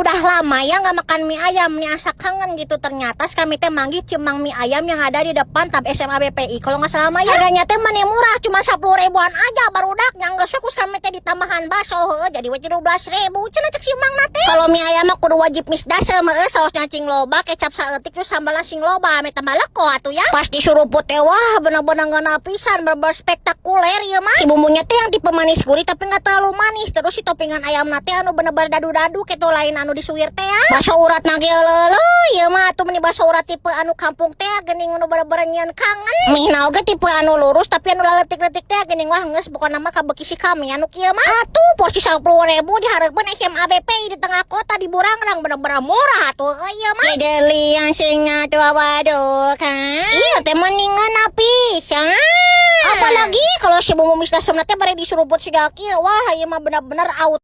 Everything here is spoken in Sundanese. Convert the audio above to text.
Udah lama ya nggak makan mie ayam nih, asa kangen gitu. Ternyata kami teh manggih cemang mie ayam yang ada di depan tab SMA BPI. Kalau nggak salah mah ya, harganya teh mana murah, cuma 10 ribuan aja, barudak. Yang geus we kami teh ditambahan bakso, heueuh, jadi we 12 ribu cenah cek si mang teh. Kalau mie ayam mah kudu wajib misdase mah, sausnya cing loba, kecap saeutik, terus sambalna sing loba, ame tambah leko atuh ya. Pas disuruput teh, wah, bener-bener ngeunah pisan, bener spektakuler ya mah. Si bumbunya teh yang tipe manis gurih tapi nggak terlalu manis. Terus si toppingan ayam teh anu bener-bener dadu-dadu gitu, lain anu disuir teh ya. Bakso urat na ge leuleui ieu mah atuh, meni bakso urat tipe anu kampung teh geuning, anu bener-bener nyieun kangen. Mie na oge tipe anu lurus tapi anu laletik-letik teh geuning. Wah, geus pokona mah kabeuki si kami anu kieu mah. Atuh porsi 10 ribu dihareupeun SMA BPI di tengah kota di Burangrang, bener-bener murah atuh ieu mah. Jadi yang sing tua, waduh kan. Iya teh mendingan pisan. Apalagi kalau si bumbu misdasem teh bare disuruput siga kieu, wah, ieu mah bener-bener auto.